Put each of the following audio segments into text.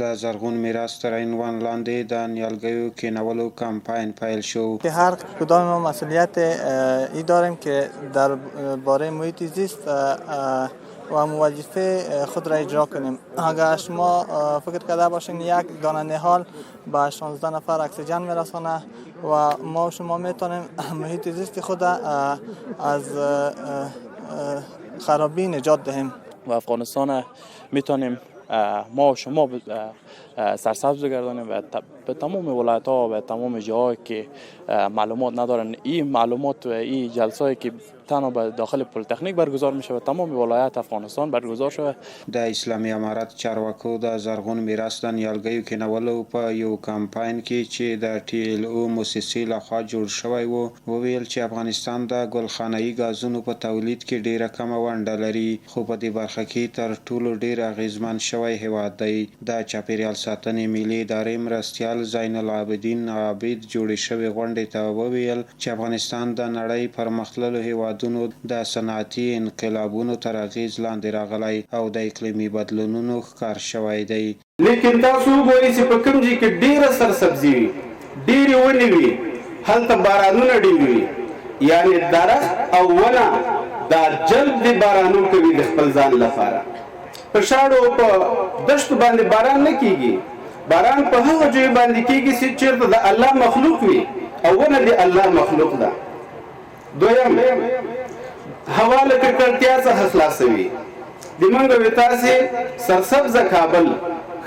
د زرغون میراث تر عنوان لاندې د نیالګیو کینولو کمپاین پیل شو. که هر کدام ما مسئولیت ای داریم که در باره محیط زیست و وظیفه خود را اجرا کنیم. اگر شما فکر کرده باشین یک دانه نهال به 16 نفر اکسیژن میرسانه و ما شما میتونیم محیط زیست خود از خرابی نجات دهیم. و افغانستان میتونیم ما و شما سرسبز بگردانیم و به تمام ولایت ها و تمام جاهایی که معلومات ندارن، این معلومات و این جلسه که تنها به داخل پلیتکنیک برگزار میشه و تمام ولایت افغانستان برگزار شود. د اسلامي امارت چارواکو د زرغون میراث د نیالګیو کینولو په یو کمپاین کې چې د ټي ایل او موسسې لخوا جوړ شوی و، وویل چې افغانستان د ګلخانهيي ګازونو په تولید کې ډېره کمه ونډه لري، خو په دې برخه کې تر ټولو ډېر اغېزمن شوی هېواد دی. د چاپېریال ساتنې ملي ادارې مرستیال زین العابدین عابد جوړې شوې غونډې ته وویل چې افغانستان د نړۍ پرمختللو هېوادونو د صنعتي انقلابونو تر اغېز لاندې راغلی او د اقلیمي بدلونونو ښکار شوی دی. لیکن تاسو وګورئ چې په کوم ځای کې ډېره سرسبزي وي، ډېرې ونې وي، هلته بارانونه ډېر وي، یعنې درخت او ونه دا جلب د بارانو کوي د خپل ځان لپاره. په شاړو او په دښتو باندې باران نه کېږي، باران په هغو ځایو باندې کېږي چې چېرته د الله مخلوق وي او ونه د الله مخلوق ده. دویم، هوا له ککړتیا څخه خلاصوي. د مونږ او تاسې سرسبزه کابل،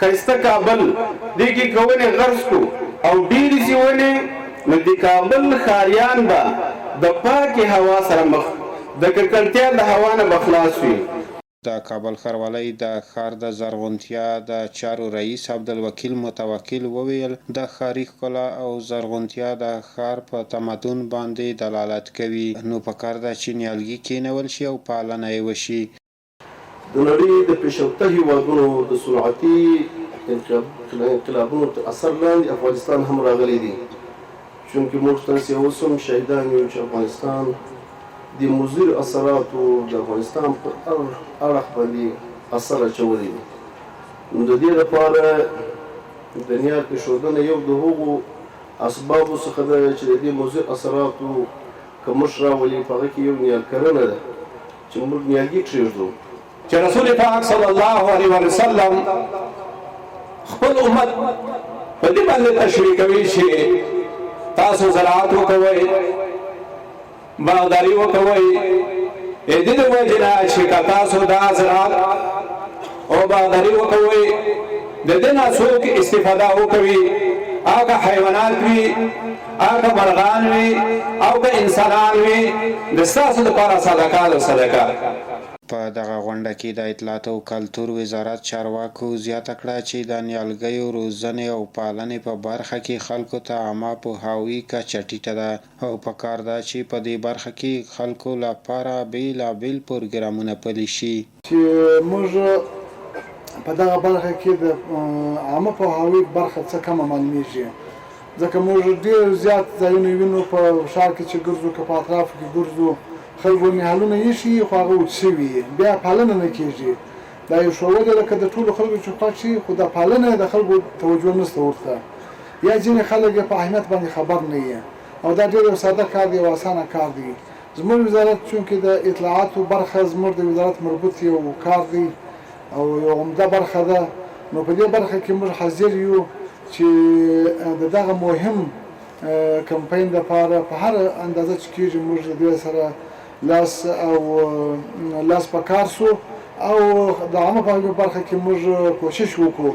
ښایسته کابل، دې کې که ونې غرس کړو او ډېرې شي ونې، نو د کابل ښاریان به د پاکې هوا سره مخ، د ککړتیا د هوا نه به خلاص وي. د کابل ښاروالۍ د ښار د زرغونتیا د چارو رئیس عبدالوکیل متوکل وویل، د ښاري ښکلا او زرغونتیا د ښار په تمدن باندې دلالت کوي، نو پکار ده چې نیالګي کېنول شي او پالنه یې وشي. د نړۍ د پېشرفته هېوادونو د صنعتي انقلابونو تر اثر لاندې افغانستان هم راغلی دی، چونکې موږ تاسې اوس هم شاهدان یو چې افغانستان دې مضر اثراتو د افغانستان پر هر اړخ باندې اثر اچولی دی، نو د دې لپاره د نیال اېښودنه یو د هغو اسبابو څخه ده چې د دې مضر اثراتو کمښت راولي، په هغه کې یو نیال کرنه ده چې موږ نیالګي کښېږدو. چې رسول پاک صلی الله علیه وسلم خپل امت په دې باندې تشویقوي چې تاسو زراعت وکوئ، باغداري وکوئ، د دې د وجې نه چې که تاسو دا زراعت او باغداري وکوئ، د دې نه څوک استفاده وکوي، او که حیوانات وي، او که مرغان وي، او که انسانان وي، د ستاسو لپاره صدقه ده، صدقه. په دغه غونډه کې د اطلاعاتو او کلتور وزارت چارواکو زیاته کړه چې د نیالګیو روزنې او پالنې په برخه کې خلکو ته عامه پوهاوي کچه ټیټه ده او په کار ده چې په دې برخه کې خلکو لپاره بېلابېل پروګرامونه پلي شي. چې موږ په دغه برخه کې د عامه پوهاوي برخه څه کمه معلومیږي، ځکه موږ ډېر زیات ځایونه وینو په ښار کې چې ګرځو که په اطرافو کې ګرځو، خلکو نهالونه ایښي خو هغه وچ شوي، بیا پالنه نه کېږي. دا ایښول یې لکه د ټولو خلکو چې خوښ شي، خو دا پالنه یې د خلکو توجه نشته ورته، یا ځینې خلک یې په اهمیت باندې خبر نه وي او دا ډېر یو ساده کار دی، یو اسانه کار دی. زموږ وزارت چونکې د اطلاعاتو برخه زموږ د وزارت مربوط یو کار دی او یو عمده برخه ده، نو په دې برخه کې موږ حاضر یو چې د دغه مهم کمپاین لپاره په هره اندازه چې کېږي موږ د دې سره لاس او لاس په کار شو او د عامه پوهاوي په برخه کې موږ کوشش وکړو.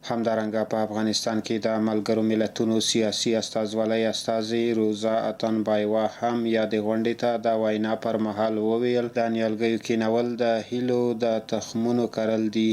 همدارنګه په افغانستان کې د ملګرو ملتونو سیاسي استازولۍ استازې روزا اتنبایوا هم یادې غونډې ته د وینا پر مهال وویل، د نیالګیو کینول د هیلو د تخمونو کرل دي.